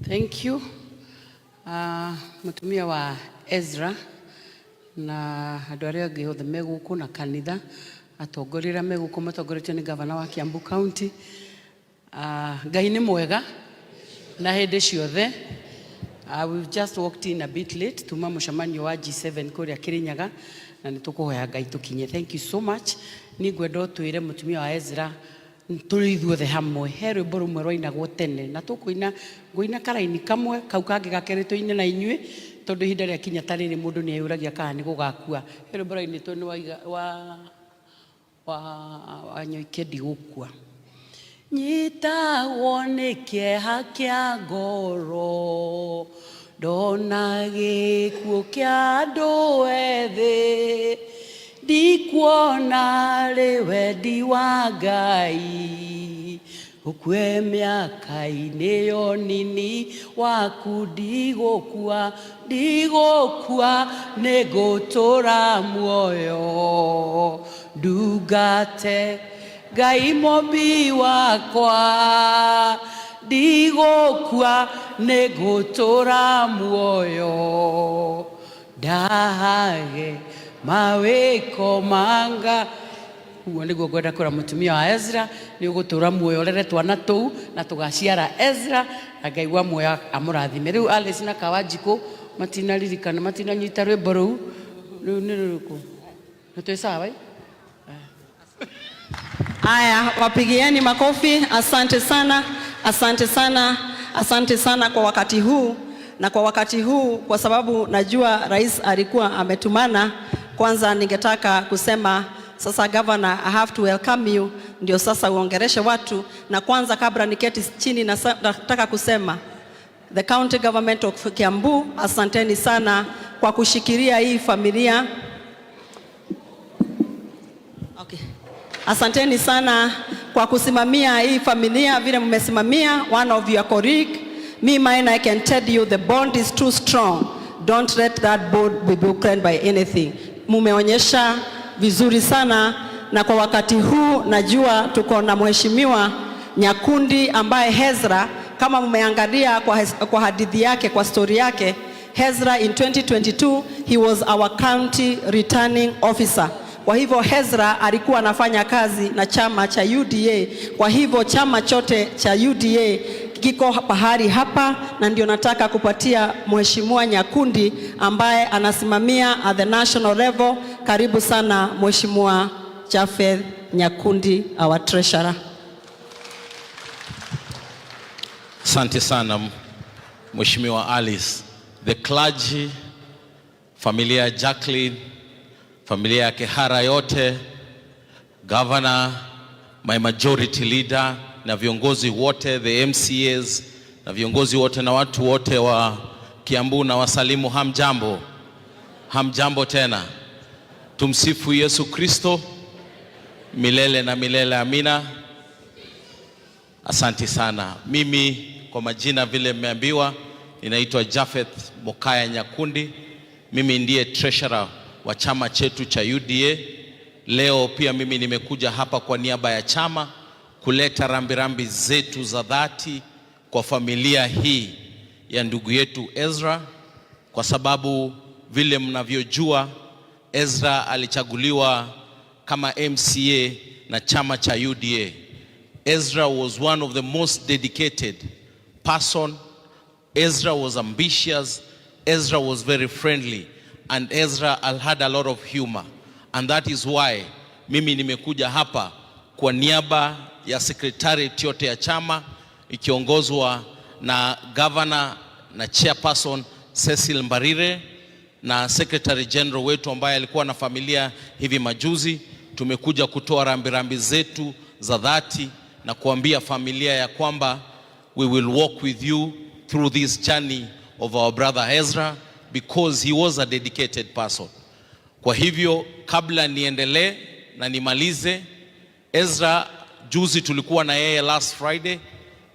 Thank you. Mutumia wa Ezra na andũ arĩa angĩ othe me gũkũ na kanitha, atongoria arĩa me gũkũ matongoretio nĩ gavana wa Kiambu County. Ngai nĩ mwega na hĩndĩ ciothe. We've just walked in a bit late tuma mũcemanio wa G7 kũrĩa Kirinyaga na nĩ tũkũhoya Ngai tũkinye. Thank you so much. Niĩ ngwenda ũtwĩre, mũtumia wa Ezra, tũrĩ ithuothe hamwe, he rwĩmbo rũmwe rwainagwo tene na tũkũina, ngũina karaini kamwe kau kangĩ gakerĩ tũine na inyuĩ, tondũ ihinda rĩakinya ta rĩrĩ mũndũ nĩ eyũragia kana nĩ gũgakua. He rwĩmbo rwainĩtwo nĩ waiga wa Nyoike, "Ndigũkua." Nyitagwo nĩ kĩeha kĩa ngoro ndona gĩkuũ kĩa andũ ethĩ, ndikuona rĩ wendi wa Ngai ũkue mĩaka-inĩ yo nini waku. Ndigũkua, ndigũkua, nĩngũtũra muoyo ndungate Ngai mũmbi wakwa. Ndigũkua, nĩngũtũra muoyo ndahage mawĩko manga. Ũguo nĩguo ngwenda kwĩra mũtumia wa Ezra, nĩ ũgũtũra muoyo ũrere twana tũu na tũgaciara Ezra, na Ngai wa muoyo amũrathime. Rĩu Alice na Kawanjikũ matinaririkana, matinanyita rwĩmbo rũu. Rĩu nĩ rũrĩkũ? Nĩ twĩ sawa, eh? Haya, wapigieni makofi. Asante sana, asante sana, asante sana kwa wakati huu na kwa wakati huu, kwa sababu najua rais alikuwa ametumana. Kwanza ningetaka kusema sasa, Governor, I have to welcome you, ndio sasa uongereshe watu. Na kwanza kabla niketi chini, nataka kusema the county government of Kiambu, asanteni sana kwa kushikilia hii familia. Okay. Asanteni sana kwa kusimamia hii familia vile mmesimamia one of your colleague. Me mine, I can tell you the bond is too strong. Don't let that bond be broken by anything. Mumeonyesha vizuri sana, na kwa wakati huu najua tuko na Mheshimiwa Nyakundi ambaye Ezra, kama mmeangalia kwa hadithi yake, kwa story yake, Ezra in 2022 he was our county returning officer. Kwa hivyo Ezra alikuwa anafanya kazi na chama cha UDA. Kwa hivyo chama chote cha UDA kiko pahali hapa, na ndio nataka kupatia Mheshimiwa Nyakundi ambaye anasimamia at the national level. Karibu sana, Mheshimiwa Japheth Nyakundi, our treasurer. Asante sana, Mheshimiwa Alice. The clergy, familia ya Jacqueline, familia ya Kehara yote, governor, my majority leader na viongozi wote, the MCAs na viongozi wote na watu wote wa Kiambu na wasalimu, hamjambo? Hamjambo tena. Tumsifu Yesu Kristo milele na milele, amina. Asante sana. Mimi kwa majina vile mmeambiwa, ninaitwa Japheth Mokaya Nyakundi. Mimi ndiye treasurer wa chama chetu cha UDA. Leo pia mimi nimekuja hapa kwa niaba ya chama kuleta rambirambi zetu za dhati kwa familia hii ya ndugu yetu Ezra, kwa sababu vile mnavyojua, Ezra alichaguliwa kama MCA na chama cha UDA. Ezra was one of the most dedicated person. Ezra was ambitious. Ezra was very friendly. And Ezra had a lot of humor. And that is why mimi nimekuja hapa kwa niaba ya secretariat yote ya chama ikiongozwa na governor na chairperson Cecil Mbarire na secretary general wetu ambaye alikuwa na familia hivi majuzi. Tumekuja kutoa rambirambi zetu za dhati na kuambia familia ya kwamba we will walk with you through this journey of our brother Ezra because he was a dedicated person. Kwa hivyo kabla niendelee na nimalize, Ezra juzi tulikuwa na yeye last Friday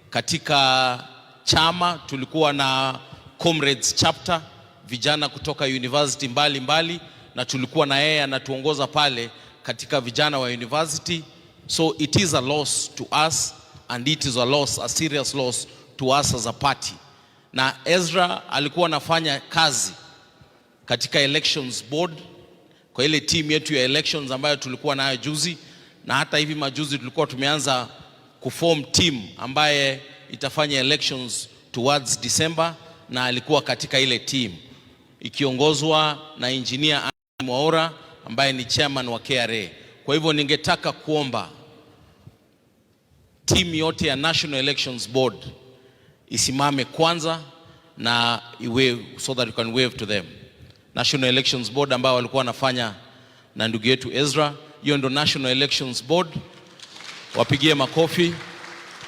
katika chama, tulikuwa na Comrades chapter, vijana kutoka university mbalimbali mbali, na tulikuwa na yeye anatuongoza pale katika vijana wa university. So it is a loss to us and it is a loss, a serious loss to us as a party. Na Ezra alikuwa anafanya kazi katika elections board kwa ile team yetu ya elections ambayo tulikuwa nayo juzi, na hata hivi majuzi tulikuwa tumeanza kuform team ambaye itafanya elections towards December, na alikuwa katika ile team ikiongozwa na Engineer Mwaura ambaye ni chairman wa KRA. Kwa hivyo ningetaka kuomba team yote ya National Elections Board isimame kwanza na iwe so that you can wave to them. National Elections Board ambao walikuwa wanafanya na ndugu yetu Ezra, hiyo ndo National Elections Board, wapigie makofi.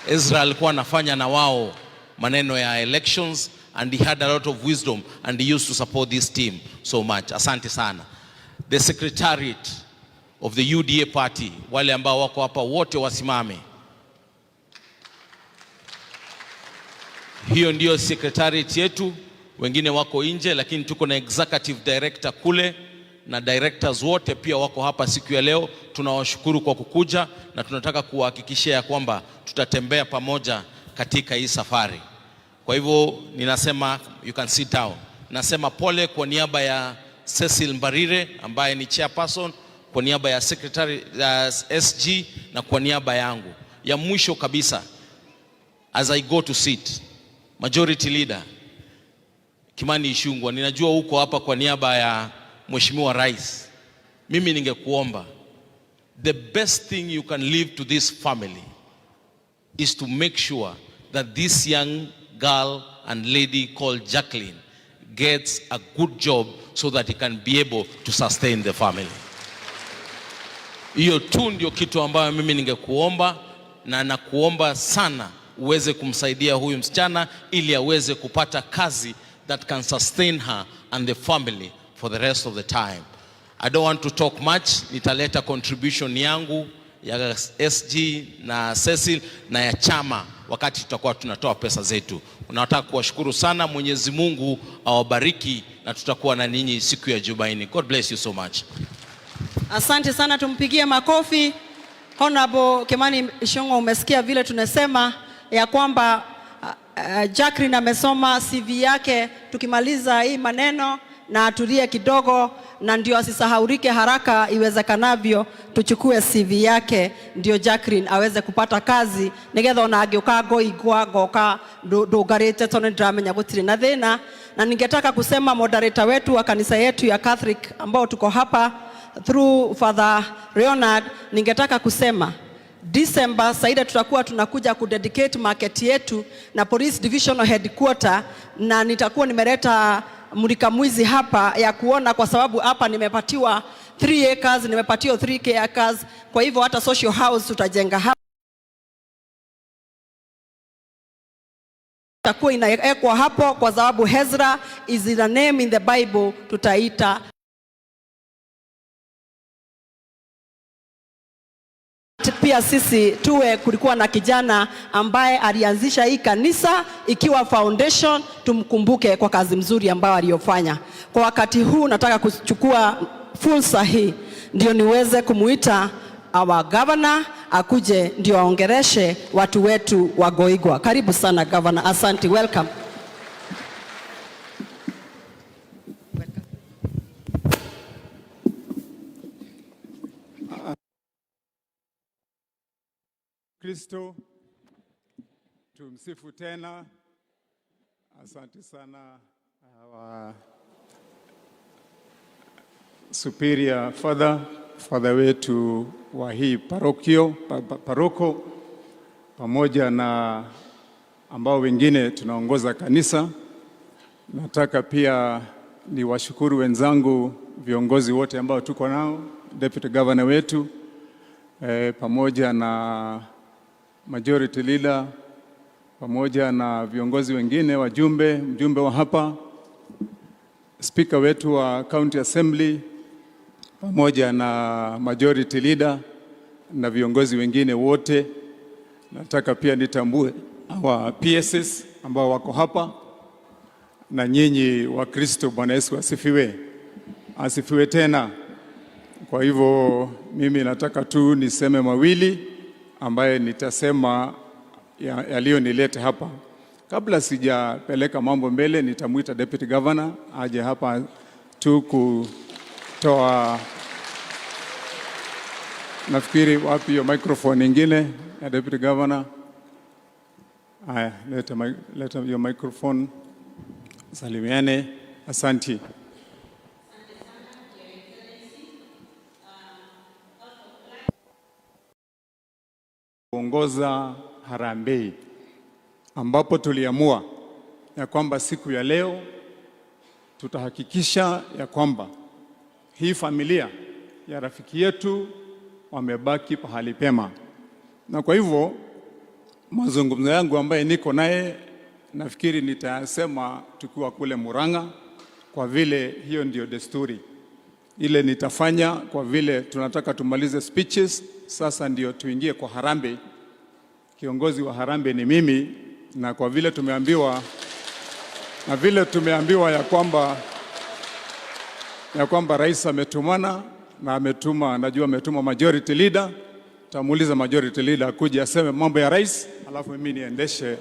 Ezra alikuwa anafanya na wao maneno ya elections and he had a lot of wisdom and he used to support this team so much. Asante sana. The secretariat of the UDA party, wale ambao wako hapa wote wasimame. Hiyo ndiyo secretariat yetu, wengine wako nje, lakini tuko na executive director kule na directors wote pia wako hapa siku ya leo. Tunawashukuru kwa kukuja na tunataka kuwahakikishia ya kwamba tutatembea pamoja katika hii safari. Kwa hivyo ninasema you can sit down. Nasema pole kwa niaba ya Cecil Mbarire ambaye ni chairperson, kwa niaba ya secretary SG na kwa niaba yangu. Ya mwisho kabisa, as I go to sit, Majority Leader Kimani Ichung'wah, ninajua uko hapa kwa niaba ya Mheshimiwa Rais. Mimi ningekuomba, the best thing you can leave to this family is to make sure that this young girl and lady called Jacqueline gets a good job so that he can be able to sustain the family. Hiyo tu ndio kitu ambayo mimi ningekuomba, na nakuomba sana uweze kumsaidia huyu msichana ili aweze kupata kazi that can sustain her and the family for the rest of the time. I don't want to talk much. Nitaleta contribution yangu ya SG na Cecil na ya chama wakati tutakuwa tunatoa pesa zetu. Nataka kuwashukuru sana, Mwenyezi Mungu awabariki na tutakuwa na ninyi siku ya Jumanne. God bless you so much. Asante sana, tumpigie makofi. Honorable Kimani Ichung'wah, umesikia vile tunasema ya kwamba Jacqueline amesoma CV yake. Tukimaliza hii maneno na atulie kidogo, na ndio asisahaulike haraka iwezekanavyo, tuchukue CV yake ndio Jacqueline aweze kupata kazi nigetha ona angiuka ngoigwa ngoka ndungarite tondu ndiramenya gutiri na thina. Na ningetaka kusema moderator wetu wa kanisa yetu ya Catholic ambao tuko hapa through Father Leonard, ningetaka kusema December saida tutakuwa tunakuja kudedicate market yetu na police divisional headquarter, na nitakuwa nimeleta mulika mwizi hapa ya kuona, kwa sababu hapa nimepatiwa 3 acres, nimepatiwa 3 acres. Kwa hivyo hata social house tutajenga hapa, itakuwa inawekwa hapo, kwa sababu Ezra is the name in the Bible, tutaita pia sisi tuwe. Kulikuwa na kijana ambaye alianzisha hii kanisa ikiwa foundation, tumkumbuke kwa kazi mzuri ambayo aliyofanya. Kwa wakati huu nataka kuchukua fursa hii ndio niweze kumuita our governor akuje ndio aongereshe watu wetu wa Goigwa. Karibu sana governor, asante, welcome. Kristo, tumsifu tena. Asante sana our superior father, father wetu wa hii parokio, paroko pamoja na ambao wengine tunaongoza kanisa. Nataka pia niwashukuru wenzangu viongozi wote ambao tuko nao, deputy governor wetu pamoja na majority leader pamoja na viongozi wengine, wajumbe, mjumbe wa hapa, speaker wetu wa county assembly pamoja na majority leader na viongozi wengine wote. Nataka pia nitambue our PSs ambao wako hapa na nyinyi wa Kristo. Bwana Yesu asifiwe, asifiwe tena. Kwa hivyo mimi nataka tu niseme mawili ambaye nitasema yaliyonileta hapa. Kabla sijapeleka mambo mbele, nitamwita Deputy Governor aje hapa tu kutoa, nafikiri wapi hiyo microphone ingine ya Deputy Governor? Haya, leta, leta hiyo microphone, salimiane. Asanti. Kuongoza harambee ambapo tuliamua ya kwamba siku ya leo tutahakikisha ya kwamba hii familia ya rafiki yetu wamebaki pahali pema, na kwa hivyo mazungumzo yangu ambaye niko naye nafikiri nitasema tukiwa kule Murang'a, kwa vile hiyo ndio desturi ile nitafanya, kwa vile tunataka tumalize speeches sasa, ndio tuingie kwa harambee. Kiongozi wa harambee ni mimi, na kwa vile tumeambiwa ya kwamba rais ametumana na ametuma, najua ametuma majority leader, tamuuliza majority leader kuja aseme mambo ya rais, alafu mimi niendeshe.